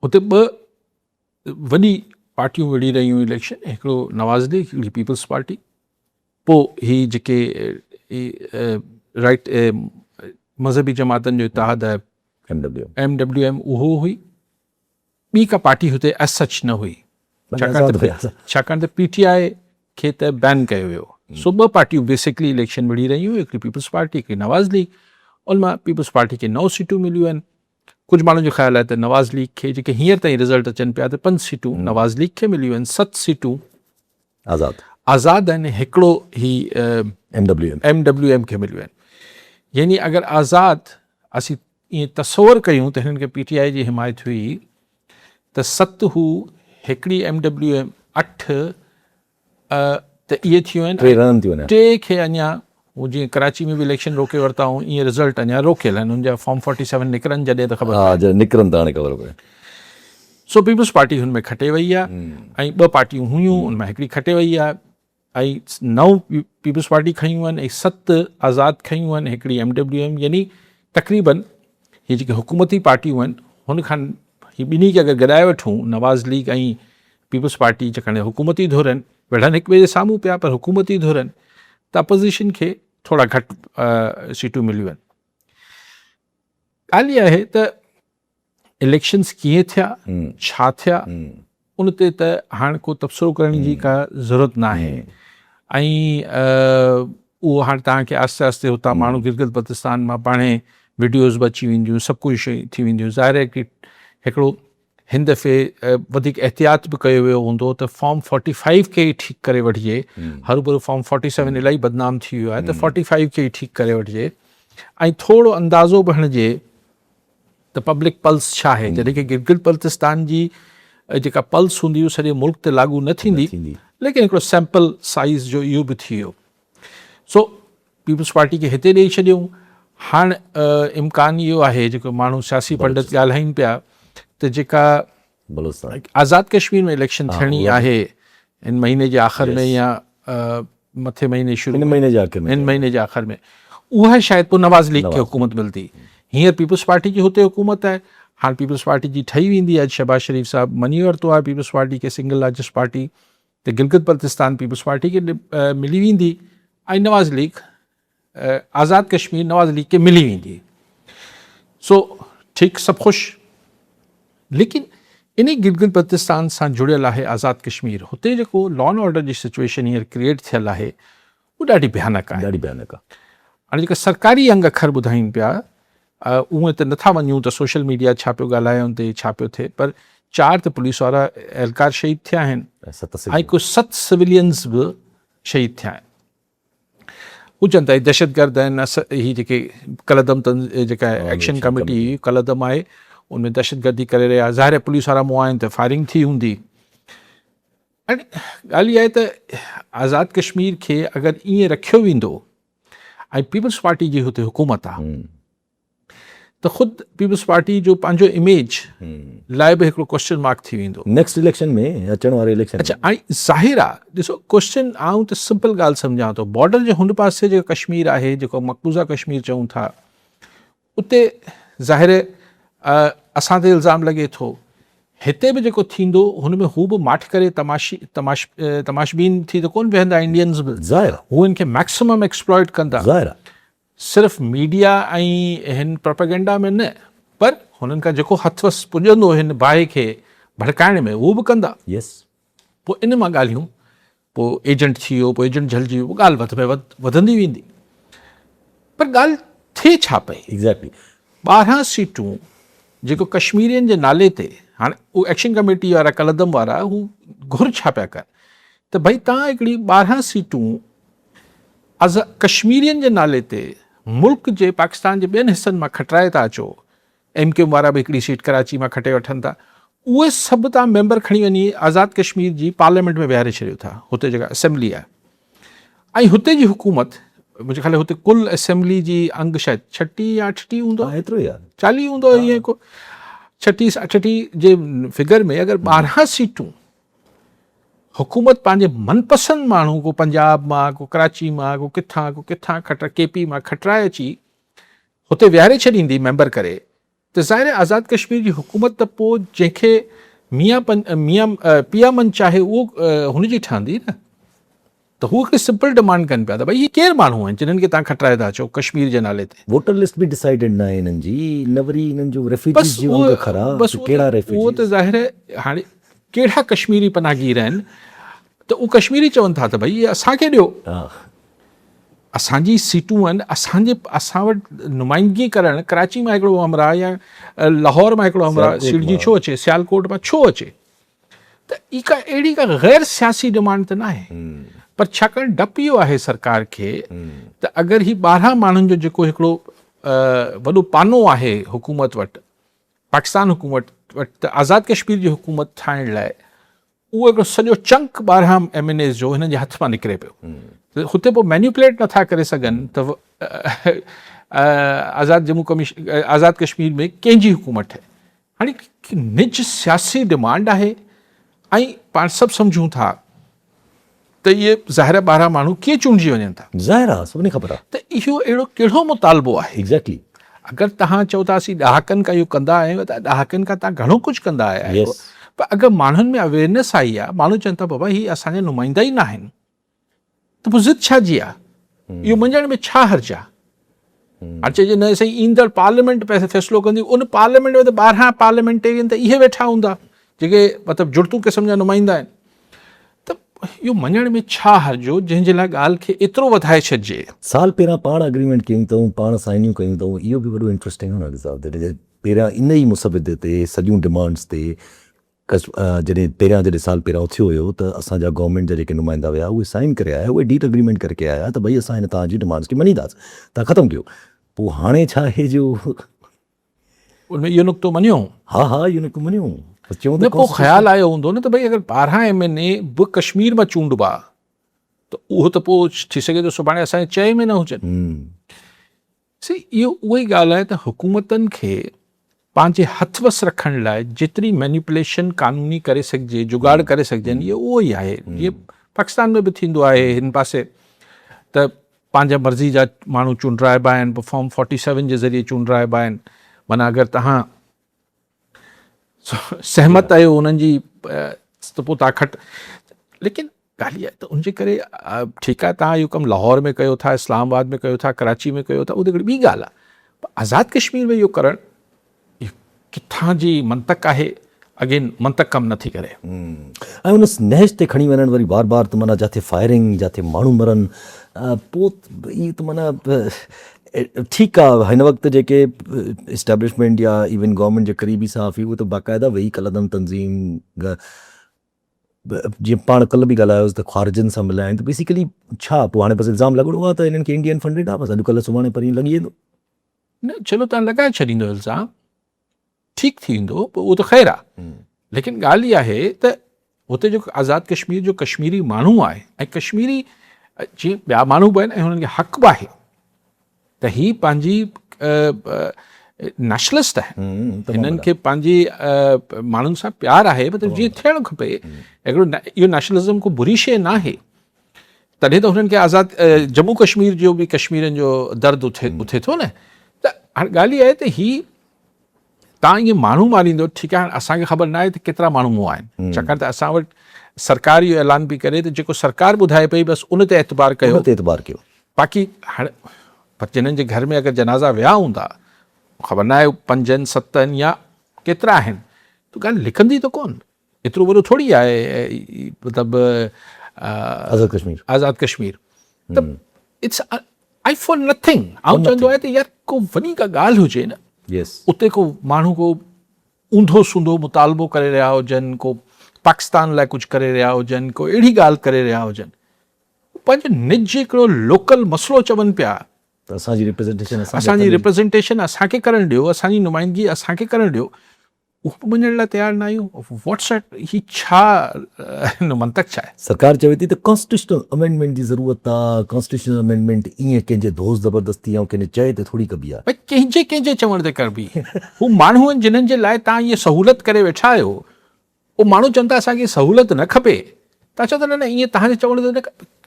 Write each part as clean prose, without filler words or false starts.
هتي ٻه وڏي پارٽيون وڙهي رهيون اليڪشن، هڪڙو نواز ليگ، هڪڙي پيپلز پارٽي، پوء هي جيڪي رائٽ مذهبي جماعتن جو اتحاد آهي ايم ڊبليو ايم اهو هئي، ٻي ڪا پارٽي هتي ايز سچ نه هئي، ڇاڪاڻ ته پي ٽي آء کي ته بين ڪيو ويو، سو ٻه پارٽيون بيسڪلي اليڪشن وڙهي رهيون، هڪڙي پيپلز پارٽي هڪڙي نواز ليگ، ان مان پيپلز پارٽي کي 9 سيٽون مليون آهن، ڪجهه ماڻهن جو خيال آهي ته نواز ليگ کي جيڪي هينئر تائين رزلٽ اچن پيا ته 5 سيٽون نواز ليگ کي مليون آهن، 7 سيٽون آزاد آزاد آهن، هڪڙو هي M W M M W M کي مليون آهن. يعني اگر آزاد اسين ائين تصور ڪيون ته هنن کي پي ٽي آء جي حمايت هئي ته 7 هو هڪڙي ايم ڊبليو ايم 8 ته اهي ٿيون آهن، 3 رهن ٿيون اڃا، 3 کي اڃا هو جيئن ڪراچي ۾ به اليڪشن روڪي ورتا هئون ائين رزلٽ اڃا روڪيل آهن، ان جا فارم 47 نڪرن جڏهن ته خبر پئي. ها جڏهن نڪرن ته هاڻي خبر پئي. سو پيپلز پارٽي هن ۾ کٽي وئي آهي ۽ ٻه پارٽيون هيون ان مان هڪڙي کٽي وئي آهي ۽ 9 پيپلز پارٽي کنيون آهن ۽ 7 آزاد کنيون آهن، هڪڙي ايم ڊبليو ايم، يعني تقريبن هي جيڪي حڪومتي پارٽيون آهن هن کان هي ٻنهي کي اگر گڏائي وٺون نواز ليگ ۽ پيپلز پارٽي جيڪڏهن حڪومتي ڌر آهن، وڙهن هڪ ٻئي جي سامهون پيا پر حڪومتي ڌر آهن ته اپوزيشن کي ٿورا گهٽ سيٽون مليون آهن. ڳالهه اها آهي ته اليڪشنز ڪيئن ٿيا، ڇا ٿيا، ان تي ته هاڻ ڪو تبصرو ڪرڻ جي ڪا ضرورت ناهي ۽ اهو هاڻ توهان کي آهستي آهستي هتان ماڻهو گلگت بلتستان مان پاڻهي وڊيوز به اچي وينديون، سڀ ڪجهه شيون ٿي وينديون. ظاهر آهي ڪي هڪڙو هن دفعي وڌيڪ احتياط به ڪيو ويو هوندو ته فارم 45 کي ئي ٺيڪ ڪري وٺجي، هروڀرو فارم 47 الاهي بدنام ٿي ويو آهي ته 45 کي ئي ٺيڪ ڪري وٺجي ۽ ٿورو اندازو به هڻجي ته پبلڪ پلس ڇا آهي، جڏهن ڪي گلگت بلتستان جي جيڪا پلس هوندي اهو سڄي ملڪ تي لاڳو نه ٿيندي، ليڪن هڪڙو سيمپل سائيز جو اهو به ٿي ويو. سو پيپلز پارٽي کي هتي ڏئي ڇڏيائون. هاڻ امڪان اهو آهي جيڪو ماڻهو سياسي پنڊت ڳالهائين پيا ته جيڪا آزاد ڪشمير ۾ اليڪشن ٿيڻي آهي هن مهيني جي آخر ۾ يا مٿي مهيني شروع هن مهيني جي آخر ۾ هن مهيني جي آخر ۾ اها شايد پوء نواز ليگ کي حڪومت ملندي. هينئر پيپلز پارٽي جي هتي حڪومت آهي، هاڻ پيپلز پارٽي جي ٺهي ويندي. اڄ شهباز شريف صاحب مڃي ورتو آهي پيپلز پارٽي کي سنگل لارجسٽ پارٽي ته گلگت بلتستان پيپلز پارٽي کي ملي ويندي ۽ نواز ليگ آزاد ڪشمير نواز ليگ کي ملي ويندي. سو ٺيڪ سڀ خوش، ليڪن انهي گلگت بلتستان سان جڙيل آهي آزاد ڪشمير، هتي جيڪو لا اينڊ آرڊر جي سچويشن هينئر ڪريئيٽ ٿيل آهي اهو ڏاڍي ڀيانڪ آهي. ڏاڍي ڀيانڪ آهي. هاڻي جيڪا سرڪاري انگ اکر ٻڌائين پيا اونئن ته نٿا وڃون ته سوشل ميڊيا ڇا پيو ڳالهائي ان تي ڇا پيو ٿئي، پر 4 ته پوليس وارا اهلڪار شهيد ٿيا آهن ۽ ڪو 7 سويلينز به شهيد ٿيا آهن. هو چون ٿا هي دهشتگرد آهن، هي جيڪي ڪلعدم جيڪا ايڪشن ڪميٽي هئي ڪلعدم آهي ان ۾ دهشتگردي ڪري رهيا، ظاهر آهي پوليس وارا مئا آهن ته فائرنگ ٿي هوندي. ۽ ڳالهه اها آهي ته آزاد ڪشمير کي اگر ائين رکيو ويندو ۽ پيپلز پارٽي جي هتي حڪومت آ ته خود پيپلز پارٽي جو پنهنجو اميج لاء به هڪڙو ڪوشچن مارڪ ٿي ويندو. نيڪسٽ اليڪشن ۾ اچڻ واري اليڪشن اڇا ۽ ظاهر آ ڏسو ڪوشچن آئون ته سمپل ڳالهه سمجهان ٿو، بارڊر جي هن پاسي جيڪو ڪشمير آهي جيڪو مقبوضه ڪشمير چئون ٿا اتي ظاهر اسان تي الزام لڳي ٿو، هتي به جيڪو ٿيندو هن ۾ هو به ماٺ ڪري تماشي تماش تماشبين ٿي ته ڪونه ويهندا انڊينز به، ظاهر هو ان کي ميڪسمم ايڪسپلائٽ ڪندا، ظاهر صرف ميڊيا ۽ هن پروپيگنڊا ۾ نه پر هنن کان جيڪو هٿ وس پڄندو هن باهه کي ڀڙڪائڻ ۾ اهو به ڪندا. يس. پوء ان مان ڳالهيون پوء ايجنٽ ٿي ويو، پوء ايجنٽ جهلجي ويو، پوء ڳالهه وڌ ۾ وڌ وڌندي ويندي. پر ڳالهه ٿئي ڇا پئي؟ ايگزيڪٽلي. 12 سيٽون جيڪو ڪشميرين جي نالي تي هاڻي هو ايڪشن ڪميٽي وارا ڪلعدم وارا هو گهر ڇا پيا ڪن ته ڀئي تان هڪڙي 12 سيٽون از ڪشميرين جي نالي تي ملڪ جي پاڪستان جي ٻين حصن مان کٽرائي ٿا اچو، ايم ڪيو ايم وارا به هڪڙي سيٽ ڪراچي مان کٽي وٺن ٿا، اهي سڀ تان ميمبر کڻي وڃي آزاد ڪشمير جي پارليامينٽ ۾ ويهاري ڇڏيو ٿا، هتي جيڪا اسيمبلي آهي ۽ هتي جي حڪومت منهنجي خيال هتي ڪل اسيمبلي جي انگ شايد 36 يا 38 هوندو، ها ايترو ئي آهي، 40 هوندو ائين ڪو 36 38 جي فگر ۾ اگر 12 سيٽون حڪومت پنهنجي من پسند ماڻهو ڪو پنجاب مان ڪو ڪراچي مان ڪو ڪٿان ڪو ڪٿان کٽ ڪي پي مان کٽرائي اچي هتي ويهاري ڇڏيندي ميمبر ڪري ته ظاهر آهي آزاد ڪشمير جي حڪومت ته پوء جنهن کي ميان پن ميان پيا من چاهي اهو هن جي ٺهندي نه. ته هو هڪڙي سمپل ڊمانڊ ڪن پيا ته ڀئي هي ڪير ماڻهو آهن جنھن کي توهان کٽرائي ٿا اچو ڪشمير جي نالي تي. ووٽر لسٽ به ڊسائيڊڊ ناهي هنن جي نه وري هنن جو ريفيوجيز جو انگ اکر آ ته ڪهڙا ريفيوجيز. اهو ته ظاهر آهي هاڻي ڪهڙا ڪشميري پناهگير آهن ته اهو ڪشميري چون ٿا ته ڀئي اهي اسان کي ڏيو اسان جي سيٽون آهن اسان جي اسان وٽ نمائندگي ڪرڻ ڪراچي مان هڪڙو همراهه يا لاهور مان هڪڙو همراهه سيڙجي ڇو اچي سيالڪوٽ مان ڇو اچي ته هي ڪا اهڙي ڪا غير سياسي ڊمانڊ ته ناهي پر ڇاڪاڻ ڊپ اهو آهي سرڪار کي ته اگر هي 12 ماڻهن جو جيڪو هڪڙو وڏو پانو آهي حڪومت وٽ پاڪستان حڪومت وٽ ته آزاد ڪشمير جي حڪومت ٺاهڻ لاء اهو هڪڙو سڄو چنڪ 12 ايم اين ايز جو هنن جي هٿ مان نڪري پيو ته هتي پوء مينيپوليٽ نٿا ڪري سگهن ته آزاد جمون ڪميشن آزاد ڪشمير ۾ ڪنهن جي حڪومت ٺهي. هاڻي نج سياسي ڊمانڊ آهي ۽ پاڻ سڀ سمجهون ٿا ته اهي ظاهر ٻاهران ماڻهو ڪيئن چونڊجي وڃن ٿا. ظاهر آهي سڀني خبر آهي. ته اهو اهڙو ڪهڙو مطالبو آهي. Exactly. اگر توهان چئو ٿا اسين ڏهاڪن کان اهو ڪندا آيا آهيون ته ڏهاڪن کان توهان گهڻو ڪجهه ڪندا آيا آهيو پر اگر ماڻهن ۾ اويئرنيس آئي آهي ماڻهو چون ٿا بابا هي اسان جا نمائندا ئي ناهن. ته پوء ضد ڇا جي آ؟ اهو مڃڻ ۾ ڇا حرج آ؟ هاڻ چئجي نه سائين ايندڙ پارليامينٽ فيصلو ڪندي، ان پارليامينٽ ۾ ته 12 پارليامينٽيرين ته اهي ويٺا هوندا جيڪي مطلب جڙتو قسم جا نمائندا آهن. ته اهو مڃڻ ۾ ڇا حرج هو جنهن جي لاء ڳالهه کي ايترو وڌائي ڇڏجي. سال پهريان پاڻ اگريمينٽ ڪيون اٿئون، پاڻ سائنيون ڪيون اٿئون، اهو به وڏو انٽرسٽنگ آ نه صاحب جڏهن پهريان ان ئي مسودي تي سڄيون ڊمانڊز تي جڏهن پهريان جڏهن سال پهريان اٿيو هيو ته اسان جا گورنمينٽ جا جيڪي نمائندا هيا اهي سائن ڪري آيا اهي ڊيل اگريمينٽ ڪري آيا ته ڀئي اسان هن توهان جي ڊمانڊز کي مڃينداسين توهان ختم ڪيو پوء هاڻي ڇا آهي جو ان ۾ اهو نقطو مڃيو ها ها اهو نقطو مڃيو بس چيو ته پوء خيال آيو هوندو نه ته ڀئي اگر 12 ايم اين اي به ڪشمير مان چونڊبا ته اهو ته پوء ٿي سگهي ٿو سڀاڻي اسان جي چئي ۾ نه هجن. سي اهو اها ئي ڳالهه آهي ته حڪومتن کي پنهنجي هٿ وس رکڻ لاء جيتري مينيپوليشن قانوني ڪري سگهجي، جگاڙ ڪري سگهجن اهو اهو ئي آهي. جيئن پاڪستان ۾ به ٿيندو آهي هن پاسي ته پنهنجا مرضي جا ماڻهو چونڊرائبا آهن پوء فارم فورٽي سيون جي ذريعي چونڊرائبا آهن معنيٰ اگر توهان سهمت آهيو انهن جي ته پوء توهان کٽ ليڪن ڳالهه اها آهي ته ان جي ڪري ٺيڪ آهي توهان اهو ڪم لاهور ۾ ڪيو ٿا، اسلام آباد ۾ ڪيو ٿا، ڪراچي ۾ ڪيو ٿا اهو ته هڪڙي ٻي ڳالهه آهي پر آزاد ڪشمير ۾ اهو ڪرڻ اهو ڪٿان جي منطق آهي اگين منطق ڪم نٿي ڪري. ۽ ان نهج تي کڻي وڃڻ وري بار بار ته معنيٰ جاٿي فائرنگ جاٿي ماڻهو مرن پوء اهو ته معنيٰ ٺيڪ آهي هن وقت جيڪي اسٽيبلشمينٽ يا ايون گورنمينٽ جي قريبي صحافي اهي ته باقاعده ويهي ڪالعدم تنظيم جيئن پاڻ ڪلهه به ڳالهايو هوس ته خارجين سان مليا آهن ته بيسيڪلي ڇا پوء هاڻي بس الزام لڳڻو آهي ته هنن کي انڊين فنڊيڊ آهي بس اڄ ڪلهه سڀاڻي پرين لڳي ويندو. نه چلو تان لڳائي ڇڏيندو الزام ٺيڪ ٿي ويندو پوء اهو ته خير آهي ليڪن ڳالهه اها آهي ته هتي جو آزاد ڪشمير جو ڪشميري ماڻهو آهي ۽ ڪشميري جيئن ٻيا ماڻهو به آهن ۽ هنن کي حق به آهي ته هي پنهنجي نيشنلسٽ آهن هنن کي پنهنجي ماڻهن سان پيار آهي مطلب جيئن ٿيڻ کپي هڪڙو اهو نيشنلزم کو بري شيء نه آهي تڏهن ته هنن کي آزاد جمون ڪشمير جو به ڪشميرن جو درد اٿي اٿي ٿو نه ته هاڻي ڳالهه اها آهي ته هي تان ائين ماڻهو ماريندو ٺيڪ آهي اسان کي خبر نه آهي ته ڪيترا ماڻهو مئا آهن ڇاڪاڻ ته اسان وٽ سرڪار اهو اعلان پئي ڪري ته جيڪو سرڪار ٻڌائي پئي بس ان تي اعتبار ڪيو ان تي اعتبار ڪيو باقي هاڻي پر جنھن جي گهر ۾ اگر جنازا ويا هوندا خبر ناهي پنجن ستن يا ڪيترا آهن ته ڳالهه لکندي ته ڪون ايترو وڏو ٿوري آهي مطلب آزاد ڪشمير آزاد ڪشمير ته it's I for nothing آئون چوندو آهيان ته يار ڪو وڏي ڪا ڳالهه هجي نه يس اتي ڪو ماڻهو ڪو اونڌو سونڌو مطالبو ڪري رهيا هجن ڪو پاڪستان لاء ڪجهه ڪري رهيا هجن ڪو اهڙي ڳالهه ڪري رهيا هجن پنهنجو نج هڪڙو لوڪل مسئلو چون پيا. ته اسان جي ريپريزنٽيشن اسان اسان جي ريپريزنٽيشن اسان کي ڪرڻ ڏيو، اسان جي نمائندگي اسان کي ڪرڻ ڏيو، اهو به مڃڻ لاء تيار نه آهيون. واٽس ايٽ هي ڇا هن جو منطق ڇا آهي؟ سرڪار چوي ٿي ته ڪانسٽيٽيوشنل امينڊمينٽ جي ضرورت آ، ڪانسٽيٽيوشنل امينڊمينٽ ائين ڪنهن جي ڌوس زبردستي يا ڪنهن جي چئي تي ٿوري ڪبي آ. ڀئي ڪنهن جي ڪنهن جي چوڻ تي ڪربي؟ هو ماڻهو آهن جنھن جي لاء توهان اهي سهولت ڪري ويٺا آهيو، اهو ماڻهو چون ٿا اسان کي سهولت نه کپي، توهان چئو ٿا نه نه ائين توهان جي چوڻ تي نه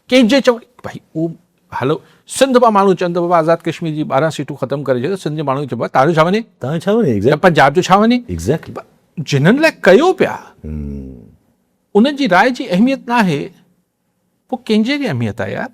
ڪنهن جي چوڻ ڀائي اهو هلو سنڌ مان ماڻهو چون ته بابا آزاد ڪشمير جي 12 سيٽون ختم ڪري ڇڏ، سنڌ جي ماڻهو کي چئبو آهي توهان جو ڇا وڃي؟ توهان جو ڇا وڃي؟ يا پنجاب جو ڇا وڃي؟ ايگزيڪٽلي. جنھن لاء ڪيو پيا انهن جي راء جي اهميت ناهي، پوء ڪنهن جي اهميت آهي يار؟